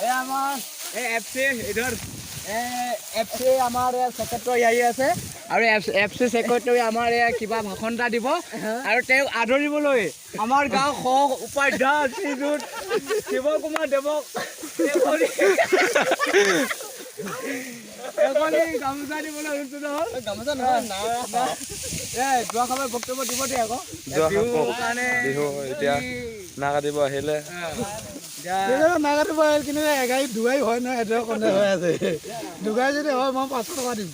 এই আমাৰ এই এফ চি ইধৰ, এফ চি আমাৰ ছেক্ৰেটৰী আহি আছে আৰু এফ চি ছেক্ৰেটৰী আমাৰ এয়া কিবা ভাষণ এটা দিব আৰু তেওঁক আদৰিবলৈ আমাৰ গাঁও সহ উপাধ্যায় শ্ৰীযুত শিৱকুমাৰ দেৱক এখনি গামোচা দিবলৈ অনুষ্ঠিত হ'ল। গামোচা নহয়, এই দুআষাৰ বক্তব্য দিব দিয়ে আকৌ। বিহুৰ কাৰণে। বিহু এতিয়া নাকাটিব আহিলে। নাকাটিব আহিল, কিন্তু এগাড়ী দুগাড়ী হয় নহয়, সেইটোৱে সন্দেহ হৈ আছে। দুগাড়ী যদি হয়, মই 500 টকা দিম।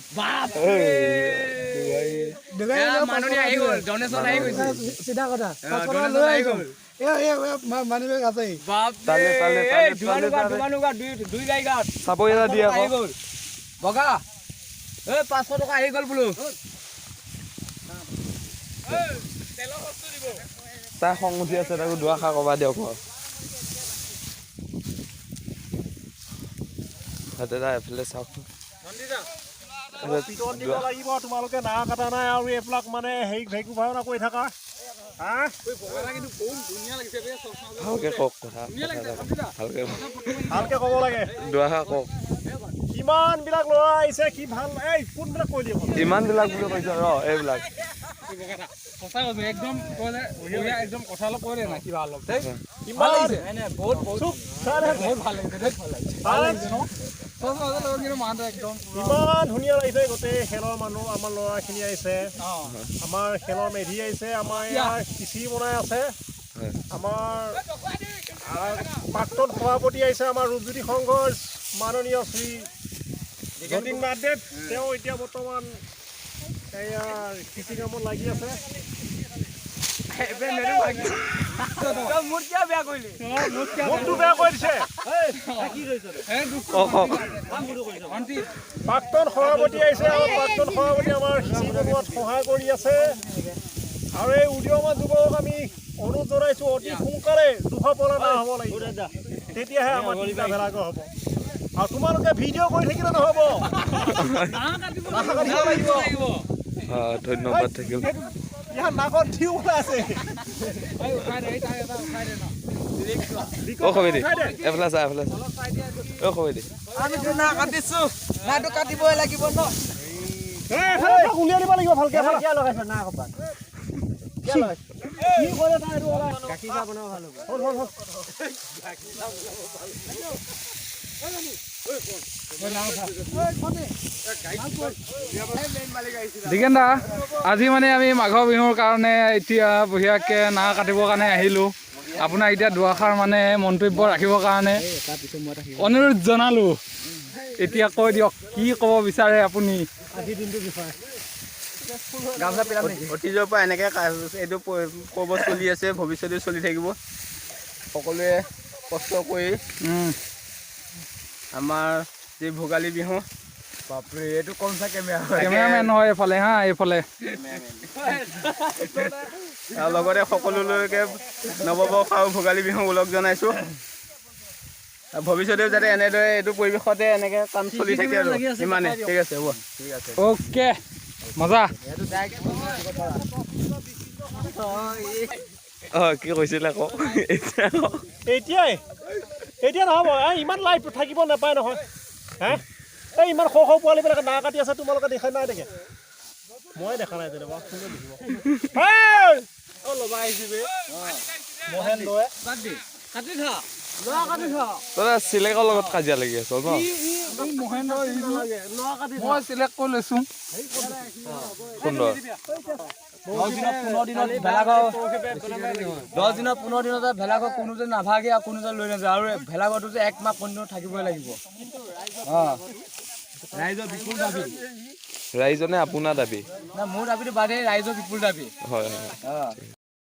দুগাড়ী মাননি আহি গ'ল, ডনেশ্যন আহি গৈছে। চিধা কথা, 500 টকা লৈ আহিছোঁ। এই মানি বেগ আছে। দুই গাড়ী গাঁৱত চাপৰি এটা দিয়ে আহি গ'ল বগা। এই 500 টকা আহি গ'ল বোলো। তাৰ খং উঠি আছে, তাকো দুআষাৰ ক'বা দিয়ক। দাদা, এফালে চাওক। পিটন দিব লাগিব। তোমালোকে না কটা নাই আৰু এইবিলাক মানে হেৰি ভেকু ভাওনা কৰি থাকা। ভালকে কওক কথা, ভালকে। ভালকে ক'ব লাগে। দুআষাৰ কওক। কিমান বিলাক ল'ৰা আহিছে, কি ভাল। এই কোনবিলাক কৈ দিয়ে? ইমান বিলাক বুলি কৈছ ৰ এইবিলাক। সঁচা কৈছো, একদম একদম কথা অলপ কৈ দে না কিবা অলপ। বহুত বহুত ভাল লাগিছে, ভাল লাগিছে, ভাল লাগিছে ন? একদম ইমান ধুনীয়া লাগিছে। গোটেই খেলৰ মানুহ, আমাৰ ল'ৰাখিনি আহিছে, আমাৰ খেলৰ মেধি আহিছে, আমাৰ ইয়াৰ খিচিৰি বনাই আছে, আমাৰ প্ৰাক্তন সভাপতি আহিছে, আমাৰ ৰূপজ্যোতি সংঘৰ মাননীয় শ্ৰী যতীন নাথদেৱ, তেওঁ এতিয়া বৰ্তমান এয়া কৃষি কামত লাগি আছে। মোৰটো বেয়া কৰি দিছে। প্ৰাক্তন সভাপতি আহিছে আৰু প্ৰাক্তন সভাপতি আমাৰ খিচিৰি বনোৱাত সহায় কৰি আছে। আৰু এই উদীয়মান যুৱক আমি অনুৰোধ জনাইছোঁ, অতি সোনকালে 200 পলা না হ'ব লাগিব, তেতিয়াহে আমাৰ তিনিটা ভেলাঘৰ হ'ব। আৰু তোমালোকে ভিডিঅ' কৰি থাকিলে নহ'ব। লাগিব। ধন্যবাদ থাকিল। ইয়াৰ নাকত থিয় ওলাই আছে। অ খবেদি, এফালে চা, এফালে চা। অ খবেদি। আমিতো না কাটিছো, নাটো কাটিবই লাগিব ন। উলিয়াই দিব লাগিব ভালকে। লগাইছ না কপাত? কি কৰে তাই এইটো? গাখীৰ চাহ বনাব ভাল হ'ব। হ'ল হ'ল হ'ল। দিগেন দা, আজি মানে আমি মাঘৰ বিহুৰ কাৰণে এতিয়া বঢ়িয়াকৈ নাহ কাটিবৰ কাৰণে আহিলোঁ। আপোনাক এতিয়া দুআষাৰ মানে মন্তব্য ৰাখিবৰ কাৰণে অনুৰোধ জনালোঁ। এতিয়া কৈ দিয়ক, কি ক'ব বিচাৰে আপুনি? আজিৰ দিনটোৰ বিষয়ে। অতীজৰ পৰা এনেকৈ এইটো পৰ্ব চলি আছে, ভৱিষ্যতেও চলি থাকিব। সকলোৱে কষ্ট কৰি আমাৰ যি ভোগালী বিহু। বাপৰে, এইটো কম চা কেমেৰা। কেমেৰামেন হয় এইফালে, হা এইফালে। আৰু লগতে সকলোলৈকে নৱবৰ্ষ আৰু ভোগালী বিহু ওলগ জনাইছোঁ। আৰু ভৱিষ্যতেও যাতে এনেদৰে এইটো পৰিৱেশতে এনেকৈ কাম চলি থাকে আৰু ইমানে। ঠিক আছে, হ'ব, ঠিক আছে। অ'কে, মজা। অ কি কৈছিলে আকৌ এতিয়া? এতিয়াই এতিয়া নহ'ব। এই ইমান লাইভ থাকিব নাপায় নহয়। হে, এই ইমান সৰু সৰু পোৱালিবিলাকে না কাটি আছে, তোমালোকে দেখা নাই দেখে? মই দেখা নাই যেনিবা, কোনে দেখিব? মহেন্দ্ৰই তই চিলেকৰ লগত কাজিয়া লাগি আছ ন? মই চিলেক্ট কৰি লৈছোঁ। সুন্দৰ। 10 দিনত 15 দিনত ভেলাঘৰ, 10 দিনত 15 দিনতে ভেলাঘৰ কোনো যে নাভাগে আৰু কোনো যে লৈ নাযায় আৰু ভেলাঘৰটো যে এক মাহ কণ্টিনিউ থাকিবই লাগিব। অঁ, ৰাইজৰ বিপুল দাবী। ৰাইজনে আপোনাৰ দাবী? না, মোৰ দাবীটো বাদেই, ৰাইজৰ বিপুল দাবী। হয় হয়। অঁ।